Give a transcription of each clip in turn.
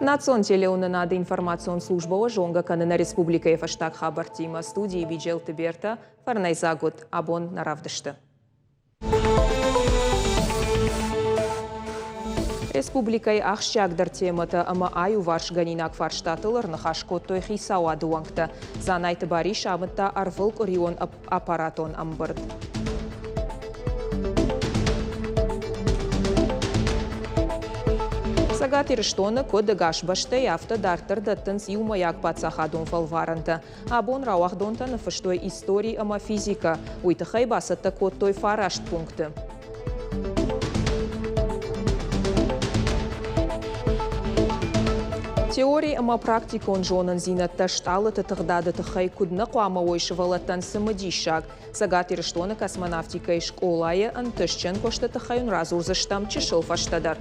Национ телеуынынады информацион службӕ уӕ зонгӕ кӕны нӕ республикӕйы фӕстаг хабӕрттимӕ. Студийы Биджелты Бертӕ, фӕрнӕйдзаг уыд абон нӕ равдысты. Республикӕйы ахсджиагдӕр темӕтӕ ӕмӕ аиуварсгӕнинаг фарстатыл ӕрныхас кодтой хицауады уӕнгтӕ. Дзанайты Барис амыдта ӕрвылкъуырион аппаратон ӕмбырд. Цӕгат Ирыстоны куыд ӕгас бӕстӕйы, афтӕ дарддӕр дӕттынц иумӕйаг паддзахадон фӕлварӕнтӕ. Абон рауагъдонтӕ ныффыстой истори ӕмӕ физикӕ. Уый тыххӕй бацӕттӕ кодтой фараст пункты. Теори ӕмӕ практикон зонындзинӕдтӕ стъалыты тыгъдады тыххӕй куыд нӕ хъуамӕ уой сывӕллӕттӕн цымыдисаг. Цӕгат Ирыстоны космонавтикӕйы скъолайы ӕнтыстджын куысты тыххӕй уын радзурдзыстӕм чысыл фӕстӕдӕр.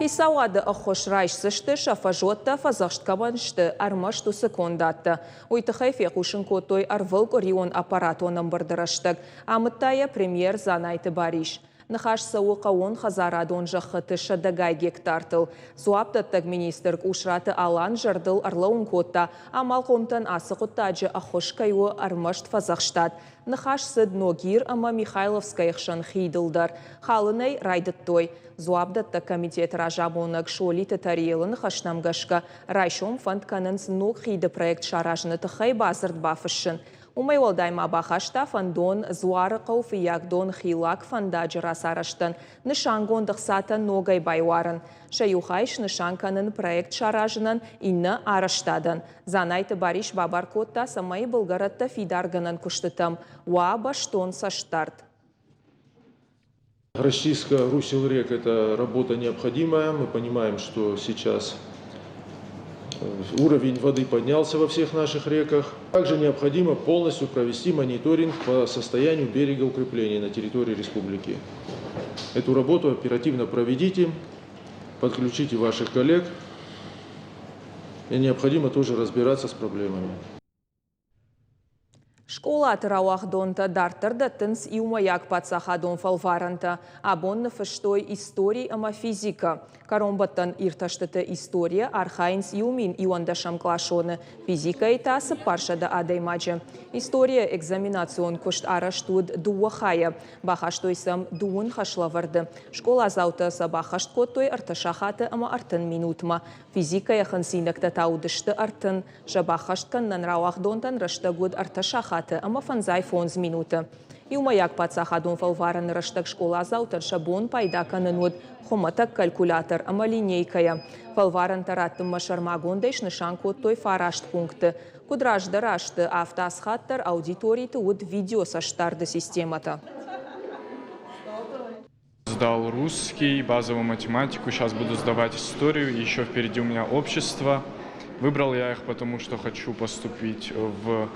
Хицауады ӕххуыс райсдзысты, сӕ фӕзуӕттӕ фӕдзӕхст кӕмӕн сты, ӕрмӕст уыцы кондадтӕ. Уый тыххӕй фехъусын кодтой ӕрвылкъуырион аппаратон ӕмбырды рӕстӕг, амыдта йӕ премьер Дзанайты Барис. Ныхас цӕуы хъӕууонхӕдзарадон зӕххыты сӕдӕгай гектартыл. Дзуапдӕттӕг министр Къусраты Алан зӕрдыл ӕрлӕууын кодта, амалхъомтӕн ацы хъуыддаджы ӕххуыс кӕй у ӕрмӕст фӕдзӕхстад. Ныхас цыд Ногир ӕмӕ Михайловскӕйы хсӕн хидыл дӕр. Халын ӕй райдыдтой. Дзуапдӕттӕг комитеты разамонӕг Солиты Тариелы ныхӕстӕм гӕсгӕ, райсом фӕнд кӕнынц ног хиды проект саразыны тыххӕй бадзырд бафыссын. Уымӕй уӕлдай ма бахаста фӕндон Дзуарыхъӕу Фыййагдон-Хилак фӕндаджы рацарӕзтӕн нысангонд ӕхцатӕ ногӕй байуарын. Сӕ иу хай снысан кӕнын проект саразынӕн, иннӕ арӕзтадӕн. Дзанайты Барис бабар кодта, цӕмӕй былгӕрӕттӕ фидаргӕнӕн куыстытӕм уа бӕстон цӕстдард. Российская Русилрек – это работа необходимая. Мы понимаем, что сейчас уровень воды поднялся во всех наших реках. Также необходимо полностью провести мониторинг по состоянию берега укрепления на территории республики. Эту работу оперативно проведите, подключите ваших коллег. И необходимо тоже разбираться с проблемами. Скъолаты рауагъдонтӕ дарддӕр дӕттынц иумӕйаг паддзахадон фӕлварӕнтӕ. Абон ныффыстой истори ӕмӕ физикӕ. Кӕронбӕттӕн иртӕстыты историйӕ архайынц иу 1011 къласоны, физикӕйы та 400 адӕймаджы. Историйӕ экзаменацион куыст арӕзт уыд дыууӕ хайӕ. Бахастой сӕм дыууын хӕслӕвӕрды. Скъоладзаутӕ сӕ баххӕст кодтой ӕртӕ сахаты ӕмӕ 30 минутмӕ. Физикӕйы хынцинӕгтӕ та уыдысты 30. Сӕ баххӕст кӕнынӕн рауагъдонтӕн рӕстӕг уыд ӕртӕ сахаты ӕмӕ 55 минуты. Иумӕйаг паддзахадон фӕлварӕны рӕстӕг скъоладзаутӕн сӕ бон пайда кӕнын уыд хуымӕтӕг калькулятор ӕмӕ линейкӕйӕ. Фӕлварӕнтӕ раттынмӕ сӕрмагондӕй снысан кодтой фараст пункты. Куыд раздӕр азты, афтӕ ацы хатт дӕр аудиториты уыд видеоцӕстдарды системӕтӕ. Сдал русский, базовую математику, сейчас буду сдавать историю, еще впереди у меня общество. Выбрал я их, потому что хочу поступить в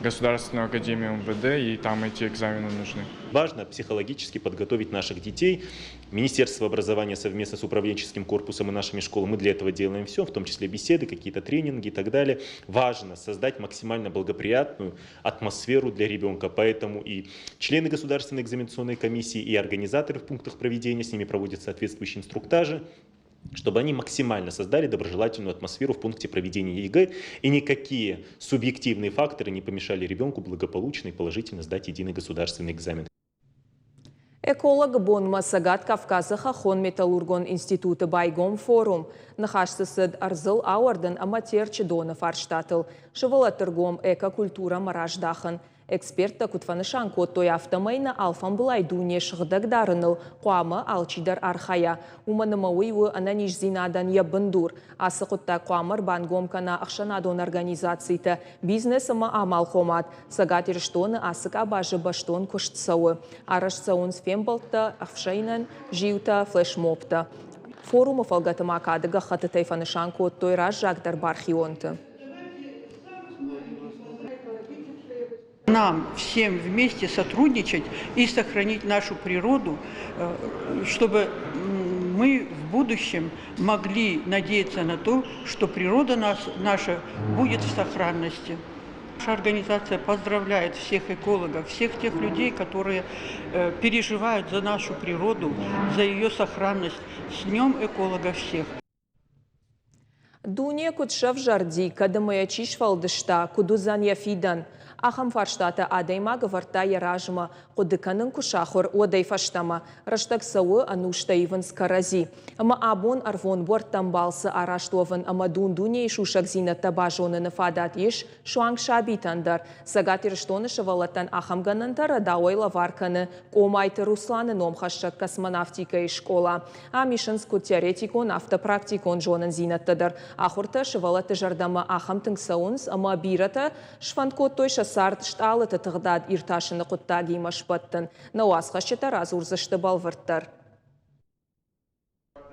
Государственную академию МВД, и там эти экзамены нужны. Важно психологически подготовить наших детей. Министерство образования совместно с управленческим корпусом и нашими школами, мы для этого делаем все, в том числе беседы, какие-то тренинги и так далее. Важно создать максимально благоприятную атмосферу для ребенка. Поэтому и члены Государственной экзаменационной комиссии, и организаторы в пунктах проведения, с ними проводят соответствующие инструктажи, чтобы они максимально создали доброжелательную атмосферу в пункте проведения ЕГЭ и никакие субъективные факторы не помешали ребенку благополучно и положительно сдать единый государственный экзамен. Экологы бонмӕ Цӕгат Кавказы хӕххон-металлургон институты байгом форум. Ныхас дзы цыд ӕрдзыл ауӕрдын ӕмӕ Терчы доны фарстатыл, сывӕллӕтты ргом экокультурӕмӕ раздахын. Эксперттӕ куыд фӕнысан кодтой, афтӕмӕй нӕ алфамбылай дуне сыгъдӕг дарыныл хъуамӕ алчидӕр архайа. Уымӕн ӕмӕ уый у ӕнӕниздзинадӕн йӕ бындур. Ацы хъуыддаг хъуамӕ ӕрбангом кӕна ӕхсӕнадон организацитӕ, бизнес ӕмӕ амалхъомад. Цӕгат Ирыстоны ацы къабазы бӕстон куыст цӕуы. Арӕзт цӕуынц фембӕлдтӕ, ӕфсӕйнӕн зиутӕ, флешмобтӕ. Форумы фӕлгӕты ма кады гӕххӕттытӕй фӕнысан кодтой раззагдӕр бархионты. Нам всем вместе сотрудничать и сохранить нашу природу, чтобы мы в будущем могли надеяться на то, что природа нас, наша будет в сохранности. Наша организация поздравляет всех экологов, всех тех людей, которые переживают за нашу природу, за ее сохранность. С Днем эколога всех! Дуне куыд сӕвзӕрди, кӕд ӕмӕ йӕ чи сфӕлдыста, куыд уыдзӕн йӕ фидӕн? Ахӕм фарстатӕ адӕймаг ӕвӕрдта йӕ размӕ, хъуыды кӕнын куы сахуыр, уӕдӕй фӕстӕмӕ. Рӕстӕг цӕуы, ӕнустӕ ивынц кӕрӕдзи. Ӕмӕ абон ӕрвон буӕрттӕм балцы араст уӕвын ӕмӕ дун-дунейы сусӕгдзинӕдтӕ базоныны фадат ис суанг сабитӕн дӕр. Цӕгат Ирыстоны сывӕллӕттӕн ахӕм гӕнӕнтӕ рӕдауӕй лӕвар кӕны Къомайты Русланы номхӕссӕг космонавтикӕйы скъола. Ам исынц куыд теоретикон, афтӕ практикон зонындзинӕдтӕ дӕр. Ахуыртӕ сывӕллӕтты зӕрдӕмӕ ахӕм тынг цӕуынц, ӕмӕ бирӕтӕ сфӕнд кодтой сӕ цард стъалыты тыгъдад иртасыны хъуыддагимӕ сбӕттын. Нӕ уацхӕсджытӕ радзурдзысты бӕлвырддӕр.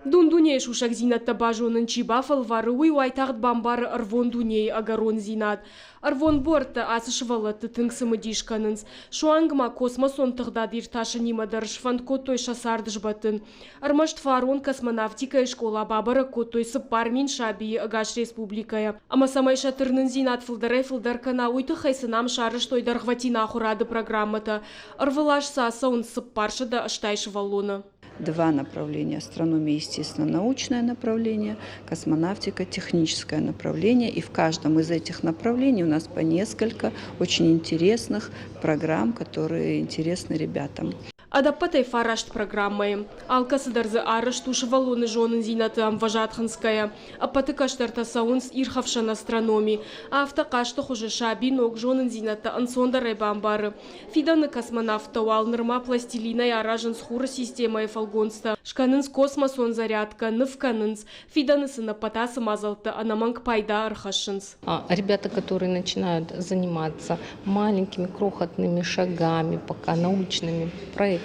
Дун-дунейы сусӕгдзинӕдтӕ базонын чи бафӕлвары, уый уайтагъд бамбары ӕрвон дунейы ӕгӕрондзинад. Ӕрвон буӕрттӕ ацы сывӕллӕтты тынг цымыдис кӕнынц. Суанг ма космосон тыгъдад иртасынимӕ дӕр сфӕнд кодтой сӕ цард сбӕттын. Ӕрмӕст фарон космонавтикӕйы скъола бабӕрӕг кодтой 4000 сабийы ӕгас республикӕйӕ. Ӕмӕ цӕмӕй сӕ тырнындзинад фылдӕрӕй-фылдӕр кӕна, уый тыххӕй сын ам сарӕзтой дӕргъвӕтин ахуырады программӕтӕ. Ӕрвылаз сӕ ацӕуынц 480 сывӕллоны. Два направления. Астрономия, естественно, научное направление, космонавтика, техническое направление. И в каждом из этих направлений у нас по несколько очень интересных программ, которые интересны ребятам. Ӕдӕппӕтӕй фараст программӕйы. Алкӕцыдӕр дзы арӕзт у сывӕллоны зонындзинӕдты ӕмвӕзад хынцгӕйӕ. Ӕппӕты кӕстӕртӕ цӕуынц ирхӕфсӕн астрономи. Афтӕ хъазты хуызы саби ног зонындзинӕдтӕ ӕнцондӕрӕй бамбары. Фидӕны космонавттӕ уал нырма пластилинӕй аразынц хуры системӕйы фӕлгонцтӕ, скӕнынц космосон зарядкӕ, ныв кӕнынц. Фидӕны сын ӕппӕт ацы мадзӕлттӕ ӕнӕмӕнг пайда ӕрхӕссынц. Ребята, которые начинают заниматься маленькими крохотными шагами, пока научными проектами,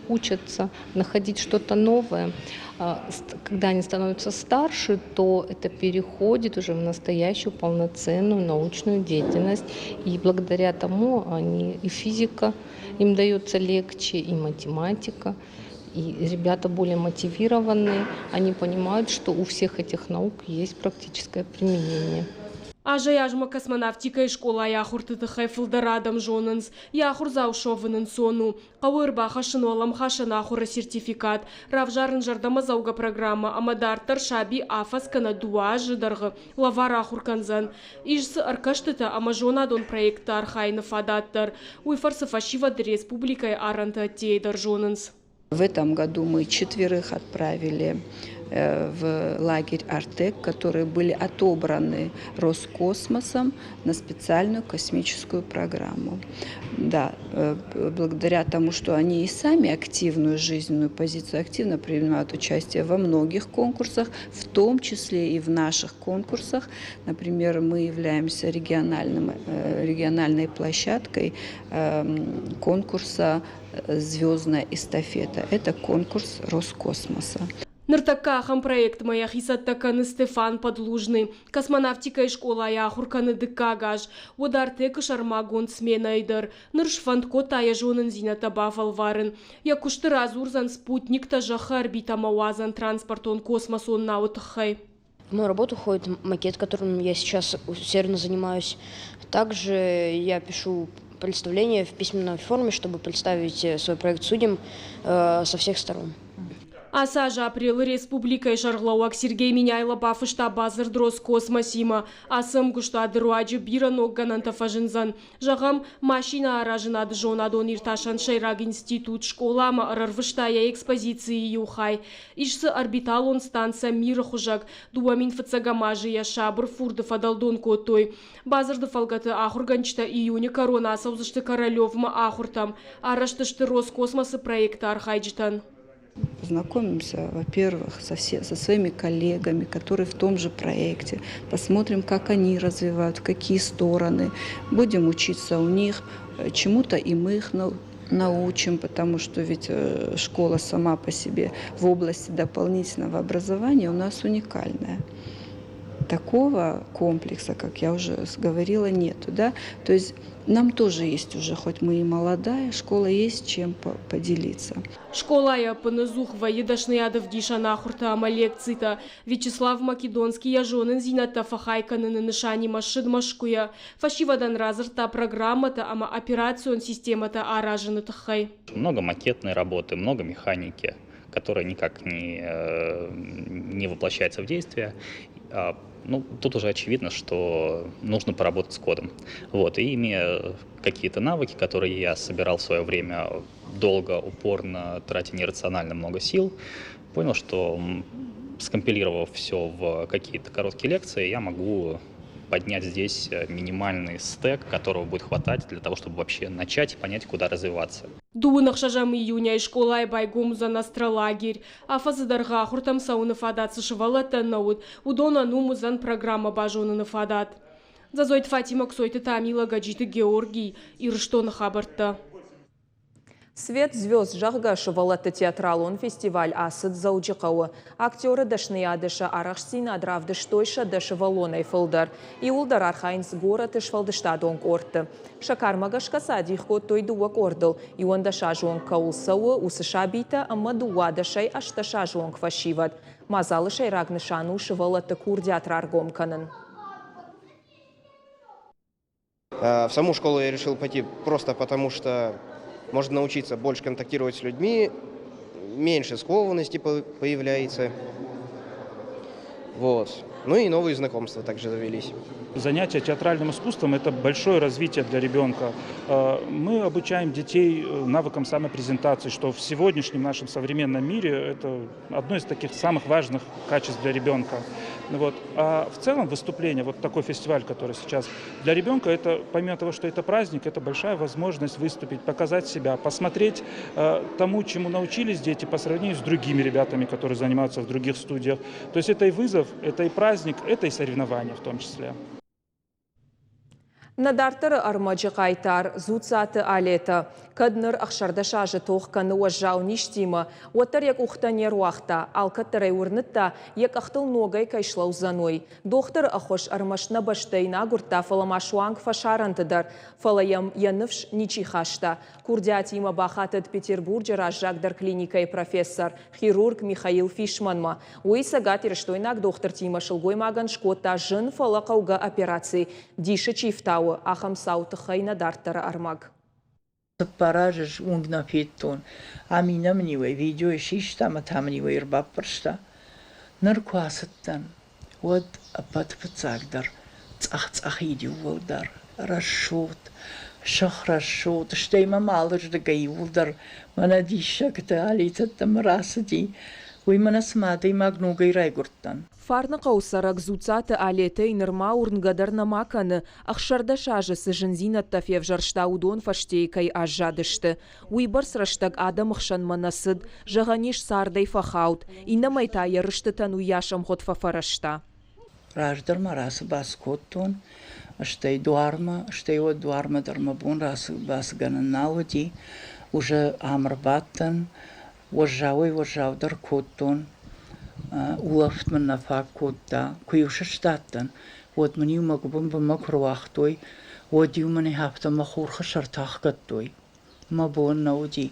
учатся находить что-то новое. Когда они становятся старше, то это переходит уже в настоящую полноценную научную деятельность. И благодаря тому они и физика им дается легче, и математика. И ребята более мотивированные, они понимают, что у всех этих наук есть практическое применение. Азӕй-азмӕ космонавтикӕйы скъолайы ахуырты тыххӕй фылдӕр адӕм зонынц. Йӕ ахуырдзау суӕвын ӕнцон у. Хъӕуы ӕрбахӕссын уӕлӕмхасӕн ахуыры сертификат, равзарын зӕрдӕмӕдзӕугӕ программӕ ӕмӕ дарддӕр саби афӕдз кӕнӕ 2 азы дӕргъы лӕвар ахуыр кӕндзӕн. Ис дзы ӕркӕстытӕ ӕмӕ зонадон проектты архайыны фадат дӕр. Уый фӕрцы фӕсивӕды республикӕйы арӕнты ӕддейы дӕр зонынц. В этом году мы четверых отправили в лагерь «Артек», которые были отобраны Роскосмосом на специальную космическую программу. Да, благодаря тому, что они и сами активную жизненную позицию, активно принимают участие во многих конкурсах, в том числе и в наших конкурсах. Например, мы являемся региональной площадкой конкурса «Звездная эстафета». Это конкурс Роскосмоса. Ныртӕккӕ ахӕм проектмӕ йӕхи цӕттӕ кӕны Стефан Подлужный. Космонавтикӕйы скъолайы ахуыр кӕны дыккаг аз. Уӕд Артекы сӕрмагонд сменӕйы дӕр. Ныр сфӕнд кодта йӕ зонындзинӕдтӕ бафӕлварын. Йӕ куысты радзурдзӕн спутниктӕ зӕххы орбитӕмӕ уадзӕн транспортон космосон науы тыххӕй. В мою работу входит макет, которым я сейчас усердно занимаюсь. Также я пишу представление в письменной форме, чтобы представить свой проект судьям со всех сторон. Ацы азы апрелы республикӕйы сӕргълӕууӕг Сергей Меняйло бафыста бадзырд Роскосмосимӕ. Ацы ӕмгуыстады руаджы бирӕ ног гӕнӕнтӕ фӕзындзӕн. Зӕгъӕм, машинӕаразынады зонадон-иртасӕн сӕйраг институт скъоламӕ ӕрӕрвыста йӕ экспозицийы иу хай. Ис дзы орбиталон станцӕ Миры хуызӕг. 2001 азы йӕ сабыр фурды фӕдӕлдон кодтой. Бадзырды фӕлгӕты ахуыргӕнджытӕ июны кӕрон ацӕудзысты Королевмӕ ахуыртӕм. Арӕзт сты Роскосмосы проекты архайджытӕн. Познакомимся, во-первых, со своими коллегами, которые в том же проекте. Посмотрим, как они развивают, в какие стороны. Будем учиться у них, чему-то и мы их научим, потому что ведь школа сама по себе в области дополнительного образования у нас уникальная. Такого комплекса, как я уже говорила, нету. Да? То есть нам тоже есть уже, хоть мы и молодая школа, есть чем поделиться. Скъолайы ӕппынӕдзух вӕййы дӕсныйадӕвдисӕн ахуыртӕ ӕмӕ лекцитӕ. Вячеслав Македонский йӕ зонындзинӕдтӕ фӕхай кӕныны нысанимӕ ссыд Мӕскуыйӕ. Фӕсивӕдӕн радзырдта программӕтӕ ӕмӕ операцион системӕтӕ аразыны тыххӕй. Много макетной работы, много механики, которая никак не, не воплощается в действие. Ну, тут уже очевидно, что нужно поработать с кодом. Вот, и имея какие-то навыки, которые я собирал в свое время долго, упорно, тратя нерационально много сил, понял, что скомпилировав все в какие-то короткие лекции, я могу поднять здесь минимальный стек, которого будет хватать для того, чтобы вообще начать и понять, куда развиваться. Дыууын ӕхсӕзӕм июнӕй скъолайы байгом уыдзӕн астролагерь. Афӕдзы дӕргъы ахуыртӕм цӕуыны фадат цы сывӕллӕттӕн нӕ уыд, уыдонӕн уым уыдзӕн программӕ базоныны фадат. Дзӕдзойты Фатимӕ, Кцойты Тамила, Гӕджиты Георгий, Ирыстоны хабӕрттӕ. Свет звезд, зӕгъгӕ, сывӕллӕтты театралон фестиваль ацыд Дзӕуджыхъӕуы. Актеры дӕсныйады сӕ арӕхстдзинад равдыстой 100 сывӕллонӕй фылдӕр. Иууылдӕр архайынц горӕты сфӕлдыстадон къордты. Сӕ кармӕ гӕсгӕ сӕ адих кодтой дыууӕ къордыл. 11 азы онг кӕуыл цӕуы, уыцы сабитӕ ӕмӕ 12-ӕй 18 азы онг фӕсивӕд. Мадзалы сӕйраг нысан у сывӕллӕтты курдиат раргом кӕнын. В саму школу я решил пойти просто потому, что можно научиться больше контактировать с людьми, меньше скованности появляется. Вот. Ну и новые знакомства также завелись. Занятия театральным искусством – это большое развитие для ребенка. Мы обучаем детей навыкам самопрезентации, что в сегодняшнем нашем современном мире это одно из таких самых важных качеств для ребенка. Вот. А в целом выступление, вот такой фестиваль, который сейчас для ребенка, это помимо того, что это праздник, это большая возможность выступить, показать себя, посмотреть тому, чему научились дети по сравнению с другими ребятами, которые занимаются в других студиях. То есть это и вызов, это и праздник, это и соревнования в том числе. Нӕ дарддӕры ӕрмӕджы хъайтар Дзуццаты Алетӕ. Кӕд ныр 16 азы тох кӕны уӕззау низтимӕ, уӕддӕр йӕ къухтӕ не руагъта, алкӕддӕр ӕй уырныдта, йӕ къӕхтыл ногӕй кӕй слӕудзӕн, уый. Дохтыры ӕххуыс ӕрмӕст нӕ бӕстӕйы нӕ агуырдта, фӕлӕ ма суанг фӕсарӕнты дӕр. Фӕлӕ йӕм йӕ ныфс ничи хаста. Курдиатимӕ бахатыд Петербурджы раззагдӕр клиникӕйы профессор, хирург Михаил Фишманмӕ. Уый цӕгатирыстойнаг дохтыртимӕ сылгоймагӕн скодта зын, фӕлӕ хъӕугӕ операци. Дисы чи фтауы, ахӕм цау тыххӕй нӕ дарддӕры ӕрмӕг. Цыппар азы уынг нӕ федтон. Ам иннӕ мын-иуӕй видеойы систа ӕмӕ та мын-иуӕй ӕрбаппӕрста. Ныр куы ацыдтӕн, уӕд ӕппӕты фыццагдӕр цъӕх-цъӕхид иууылдӕр, рӕсугъд, сых рӕсугъд, стӕй мӕм алырдыгӕй иууылдӕр мӕнӕ диссӕгтӕ алитӕттӕм рацыди. Уый мӕнӕ цыма адӕймаг ногӕй райгуырдтӕн. Фарныхъӕуы цӕрӕг Дзуццаты Алетӕйы нырма уырнгӕ дӕр нӕма кӕны, 16 азы цы зындзинӕдтӕ февзӕрста, уыдон фӕстейы кӕй аззадысты. Уыйбӕрц рӕстӕг адӕмы хсӕнмӕ нӕ цыд, зӕгъӕн ис, цардӕй фӕхауд, иннӕмӕй та йӕ рыстытӕн уыйас ӕмгъуыд фӕфӕрӕзта. Раздӕр ма рацыбац кодтон, стӕй дуармӕ, стӕй уӕд дуармӕ дӕр мӕ бон рацыбацгӕнӕн нал уыди. Уже ам ӕрбадтӕн, уӕззауӕй-уӕззаудӕр кодтон, улӕфт мын нӕ фаг кодта. Куы-иу сыстадтӕн, уӕд мын-иу мӕ гуыбын бынмӕ куы руагътой, уӕд-иу мын афтӕ мӕ хурхы сӕртӕ ӕхгӕдтой. Мӕ бон нӕ уыди.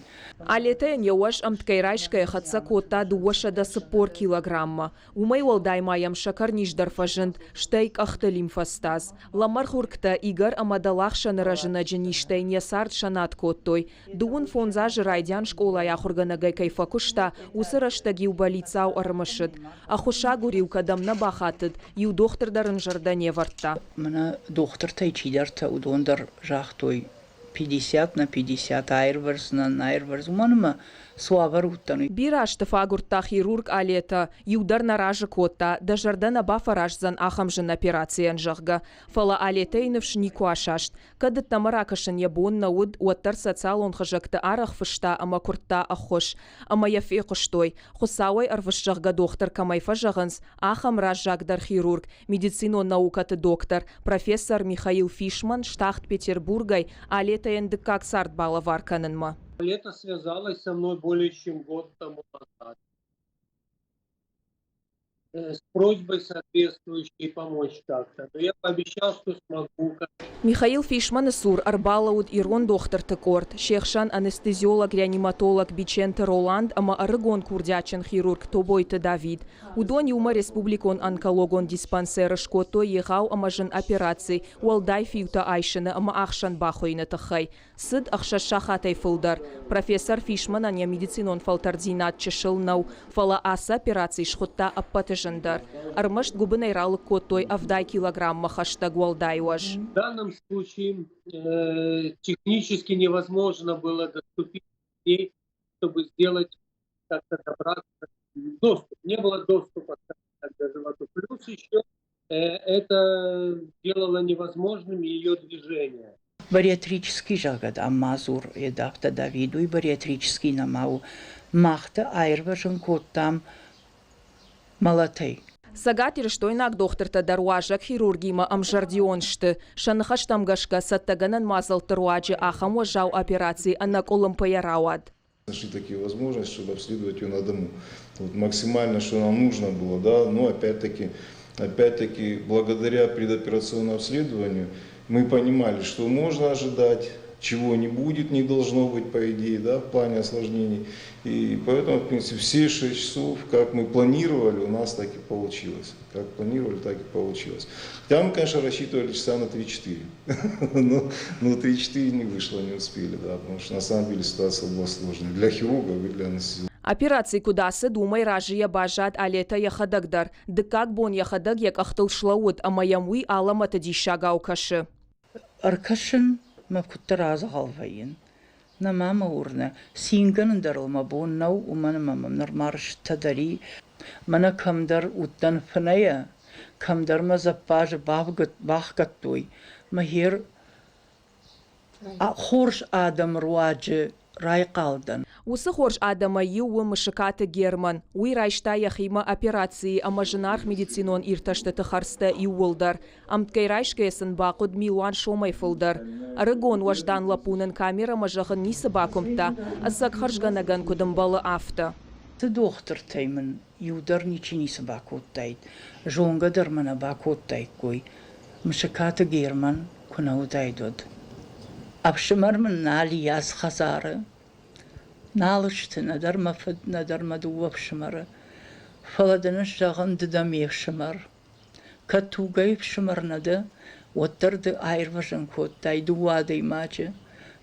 Алетӕйӕн йӕ уӕз ӕмткӕй райсгӕйӕ хӕццӕ кодта 240 килограммӕ. Уымӕй уӕлдай ма йӕм сӕкӕрниз дӕр фӕзынд, стӕй къӕхты лимфостаз. Лӕмӕргъуыргтӕ, игӕр ӕмӕ дӕлахсӕны рӕзынӕджы низтӕ йын йӕ цард сӕнад кодтой. 35 азы райдиан скъолайы ахуыргӕнӕгӕй кӕй фӕкуыста, уыцы рӕстӕг-иу бӕллицау ӕрымысыд. Ӕххуысагур-иу кӕдӕм нӕ бахатыд, иу дохтыр дӕр ын зӕрдӕ не вӕрдта. Мӕнӕ дохтыртӕй чидӕртӕ, уыдон дӕр загътой, 50 на 50 аирвӕрздзынӕн, аирвӕрз, уымӕн ӕмӕ цы уавӕр уыдтӕн. Бирӕ азты фӕагуырдта хирург Алетӕ, иу дӕр нӕ разы кодта, дӕ зӕрдӕ нӕ бафӕраздзӕн ахӕм зын операцийӕн, зӕгъгӕ. Фӕлӕ Алетӕйы ныфс никуы асаст. Кӕд ӕддӕмӕ ракӕсын йӕ бон нӕ уыд, уӕддӕр социалон хызӕгты арӕх фыста ӕмӕ куырдта ӕххуыс. Ӕмӕ йӕ фехъуыстой, Хуыцауӕй ӕрвыст зӕгъгӕ дохтыр кӕмӕй фӕзӕгъынц, ахӕм раззагдӕр хирург, медицинон наукӕты доктор, профессор Михаил Фишман стахт Петербургӕй Алетӕйӕн дыккаг цард балӕвар кӕнынмӕ. Лето связалось со мной более чем год тому назад. С просьбой соответствующей помочь как-то. Но я пообещал, что смогу. Михаил Фишманы цур ӕрбалӕууыд ирон дохтырты къорд, се хсӕн анестезиолог-реаниматолог Биченты Роланд ӕмӕ ӕрыгон курдиатджын хирург Тобойты Давид. Уыдон иумӕ республикон онкологон диспансеры скодтой егъау ӕмӕ зын операци уӕлдай фиутӕ айсыны ӕмӕ ахсӕн бахуыйыны тыххӕй. Цыд ӕхсӕз сахатӕй фылдӕр. Профессор Фишманӕн йӕ медицинон фӕлтӕрддзинад чысыл нӕу, фӕлӕ ацы операци схуыдта ӕппӕты зындӕр. Ӕрмӕст гуыбынӕй ралыг кодтой 70 килограмммӕ хӕстӕг уӕлдай уӕз. В данном случае технически невозможно было доступить людей, чтобы сделать как-то добраться доступ. Не было доступа к животу. Плюс еще это делало невозможным ее движение. Бариатрический, зӕгъгӕ, дам, ма дзур, афтӕ Давид, уый бариатрический нӕма у. Мах дӕ аирвӕзын кодтам мӕлӕтӕй. Цӕгатирыстойнаг дохтыртӕ дӕр уазӕг хирургимӕ ӕмзӕрдион сты. Сӕ ныхӕстӕм гӕсгӕ, цӕттӕгӕнӕн мадзӕлтты руаджы ахӕм уӕззау операци ӕнӕкъуылымпыйӕ рауад. Нашли такие возможности, чтобы обследовать ее на дому. Вот максимально, что нам нужно было, да, но опять-таки, благодаря предоперационному обследованию мы понимали, что можно ожидать, чего не будет, не должно быть, по идее, да, в плане осложнений. И поэтому, в принципе, все 6 часов, как мы планировали, у нас так и получилось. Как планировали, так и получилось. Хотя мы, конечно, рассчитывали часа на 3-4. Но 3-4 не вышло, не успели, да, потому что на самом деле ситуация была сложная для хирургов и для анестезиологов. Операци куыд ацыд, уымӕй разыйӕ баззад Алетӕ йӕхӕдӕг дӕр. Дыккаг бон йӕхӕдӕг йӕ къӕхтыл слӕууыд ӕмӕ йӕм уый алӕмӕты диссагау кӕсы. Ӕркӕсын мӕ куыддӕр адзӕгъӕл вӕййын. Нӕма мӕ уырны, цингӕнын дӕр ыл мӕ бон нӕу, уымӕн ӕмӕ мӕм нырма рыстытӕ дӕр и. Мӕнӕ кӕмдӕр уыдтӕн фынӕйӕ, кӕмдӕр мӕ дзӕппазы бахгӕдтой. Мӕ хер хорз адӕмы руаджы райхъал дӕн. Уыцы хорз адӕмӕй иу у Мысыкаты Герман. Уый райста йӕхимӕ операцийы ӕмӕ зынаргъ медицинон иртӕстыты хӕрдзтӕ иууылдӕр. Ӕмткӕй райсгӕйӕ сын бахъуыд милуан сомӕй фылдӕр. Ӕрыгон уӕздан лӕппу нын камерӕмӕ зӕгъын ницы бакуымдта, ӕцӕг хӕрзгӕнӕгӕн куыд ӕмбӕлы, афтӕ. Цы дохтыртӕй мын иу дӕр ничи ницы бакодтаид, зонгӕ дӕр мӕ нӕ бакодтаиккой, Мысыкаты Герман куы нӕ уыдаид, уӕд. Ӕфсымӕр мын нал и ацы хӕдзары. Нал сты нӕдӕр мӕ фыд, нӕдӕр мӕ дыууӕ фсымӕры. Фӕлӕ дын ӕз зӕгъын, ды дӕ ме фсымӕр. Кӕд тугӕй ӕфсымӕр нӕ дӕ, уӕддӕр ды аирвӕзын кодтай дыууӕ адӕймаджы.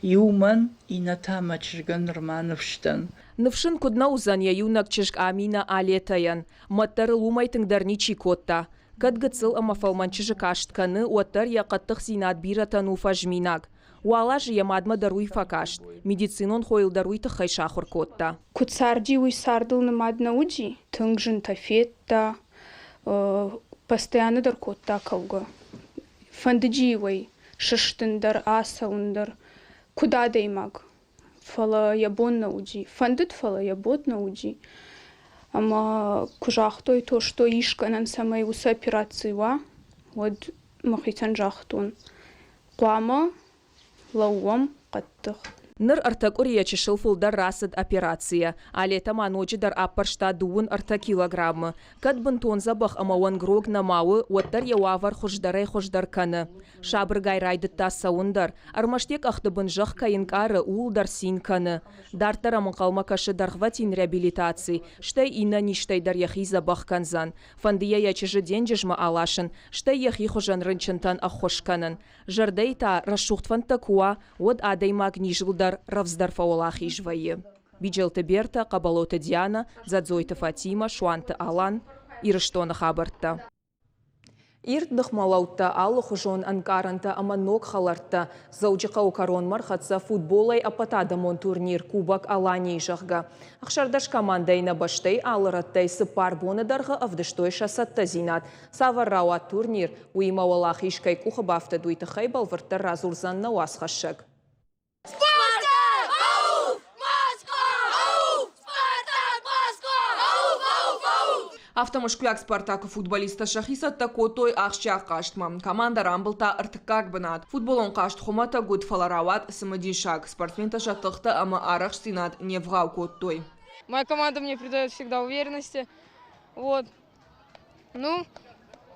Иу мӕн, иннӕ та мӕ чызгӕн нырма ныфс дӕн. Ныфс ын куыд нӕ уыдзӕн йӕ иунӕг чызг Аминӕ Алетӕйӕн. Мӕт дӕр ыл уымӕй тынгдӕр ничи кодта. Кӕд гыццыл ӕмӕ фӕлмӕн чызджы каст кӕны, уӕддӕр йӕ хъӕддыхдзинад бирӕтӕн у фӕзминаг. Уал азы йӕ мадмӕ дӕр уый фӕкаст, медицинон хойыл дӕр уый тыххӕй сахуыр кодта. Куыд царди, уый цардыл нымад нӕ уыди. Тынг зынтӕ федта, постоянно дӕр кодта кӕугӕ. Фӕндыди-иу ӕй сыстын дӕр, ацӕуын дӕр, куыд адӕймаг. Фӕлӕ йӕ бон нӕ уыди. Фӕндыд, фӕлӕ йӕ бон нӕ уыди. Ӕмӕ куы загътой, то что ис гӕнӕн, цӕмӕй уыцы операци уа, уӕд мӕхицӕн загътон, хъуамӕ лӕууӕм хъӕддых. Ныр ӕртӕ къуырийӕ чысыл фылдӕр рацыд операцийӕ. Алетӕ ма ноджыдӕр аппӕрста дыууын ӕртӕ килограммы. Кӕд бынтон дзӕбӕх ӕмӕ уӕнгрог нӕма у, уӕддӕр йӕ уавӕр хуыздӕрӕй-хуыздӕр кӕны. Сабыргай райдыдта цӕуын дӕр, ӕрмӕст йӕ къӕхты бын зӕхх кӕй ӕнкъары, ууыл дӕр цин кӕны. Дарддӕр ӕм ӕнхъӕлмӕ кӕсы дӕргъвӕтин реабилитаци, стӕй иннӕ низтӕй дӕр йӕхи дзӕбӕх кӕндзӕн. Фӕнды йӕ йӕ чызджы денджызмӕ аласын, стӕй йӕхи хуызӕн рынчынтӕн ӕххуыс кӕнын. Зӕрдӕйы та рӕсугъд фӕндтӕ куы уа, уӕд адӕймаг низыл дӕр рӕвдздӕр фӕуӕлахиз вӕййы. Биджелты Бертӕ, Хъӕбӕлоты Дианӕ, Дзӕдзойты Фатимӕ, Суанты Алан. Ирыстоны хабӕрттӕ. Ирд ныхмӕлӕудтӕ, алыхуызон ӕнкъарӕнтӕ ӕмӕ ног хӕлӕрттӕ. Дзӕуджыхъӕуы кӕронмӕ ӕрхӕццӕ футболӕй ӕппӕтадӕмон турнир Кубок Алании, зӕгъгӕ. 16 командӕйы нӕ бӕстӕйы алы рӕттӕй цыппар боны дӕргъы ӕвдыстой сӕ цӕттӕдзинад. Цавӕр рауад турнир, уыимӕ уӕлахиз кӕй къухы бафтыд, уый тыххӕй бӕлвырддӕр радзурдзӕн нӕ уацхӕссӕг. Афтӕ мӕскуыйаг «Спартак»-ы футболисттӕ сӕхи цӕттӕ кодтой ахсджиаг хъазтмӕ. Командӕ рамбылдта ӕртыккаг бынат. Футболон хъазт хуымӕтӕг уыд, фӕлӕ рауад цымыдисаг. Спортсментӕ сӕ тыхтӕ ӕмӕ арӕхстдзинад не вгъау кодтой. Моя команда мне придает всегда уверенности. Вот. Ну,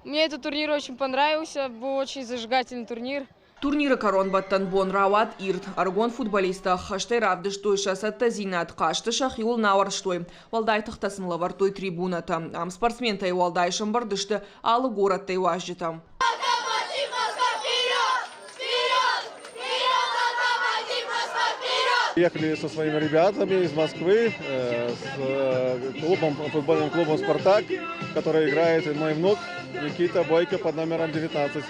мне этот турнир очень понравился, был очень зажигательный турнир. Турниры кӕронбӕттӕн бон рауад ирд. Ӕрыгон футболисттӕ ӕххӕстӕй равдыстой сӕ цӕттӕдзинад, хъазты сӕхиуыл нӕ ауӕрстой. Уӕлдай тыхтӕ сын лӕвӕрдтой трибунӕтӕ. Ам спортсментӕй уӕлдай сӕмбырд сты алы горӕттӕй уазджытӕ. Ехали со своими ребятами из Москвы, с клубом, футбольным клубом «Спартак», который играет мой внук Никита Бойко под номером 19.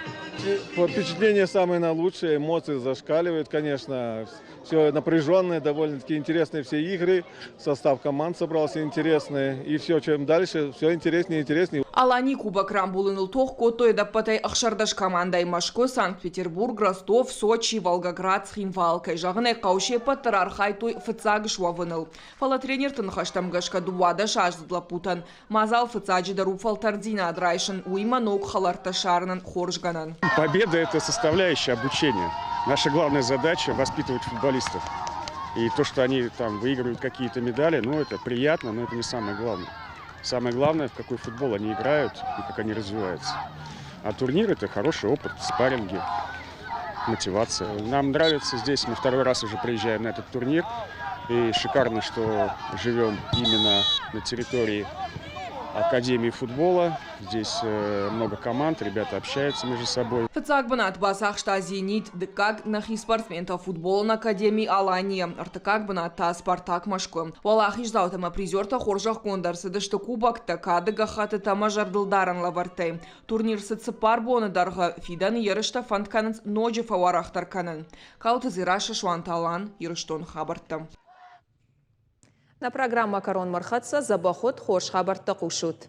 Впечатления самые наилучшие, эмоции зашкаливают, конечно. Все напряженное, довольно-таки интересные все игры. Состав команд собрался интересный. И все, чем дальше, все интереснее и интереснее. Алани кубок рамбулыныл тох кодтой ӕдӕппӕтӕй 16 командӕйы Мӕскуы, Санкт-Петербург, Ростов, Сочи, Волгоград, Цхинвал. Кӕй зӕгъын ӕй хъӕуы, се ппӕт дӕр архайдтой фыццаг суӕвыныл. Фӕлӕ тренерты ныхӕстӕм гӕсгӕ 12-аздзыд лӕппутӕн мадзал фыццаджыдӕр у фӕлтӕрддзинад райсын, уыимӕ ног хӕлӕрттӕ ссарынӕн хорз гӕнӕн. Победа – это составляющая обучения. Наша главная задача – воспитывать футболистов. И то, что они там выигрывают какие-то медали, ну, это приятно, но это не самое главное. Самое главное, в какой футбол они играют и как они развиваются. А турнир – это хороший опыт, спарринги, мотивация. Нам нравится здесь, мы второй раз уже приезжаем на этот турнир. И шикарно, что живем именно на территории Академии футбола. Здесь много команд, ребята общаются между собой. Фыццаг бынат бацахста «Зенит», дыккаг нӕхи спортсментӕ футболон академи «Алания», ӕртыккаг бынат та «Спартак» Мӕскуы. Уӕлахиздзаутӕ ӕмӕ призертӕ хорзӕхгонд ӕрцыдысты кубоктӕ, кады гӕххӕттытӕ ӕмӕ зӕрдылдарӕн лӕвӕрттӕй. Турнир цыд 4 боны дӕргъы, фидӕны ерыстӕ фӕнд кӕнынц ноджы фӕуӕрӕхдӕр кӕнын. Калоты Дзерассӕ, Суанты Алан, Ирыстоны хабӕрттӕ. Нӕ программӕ кӕронмӕ рхӕццӕ, дзӕбӕх ут, хорз хабӕрттӕ хъусут.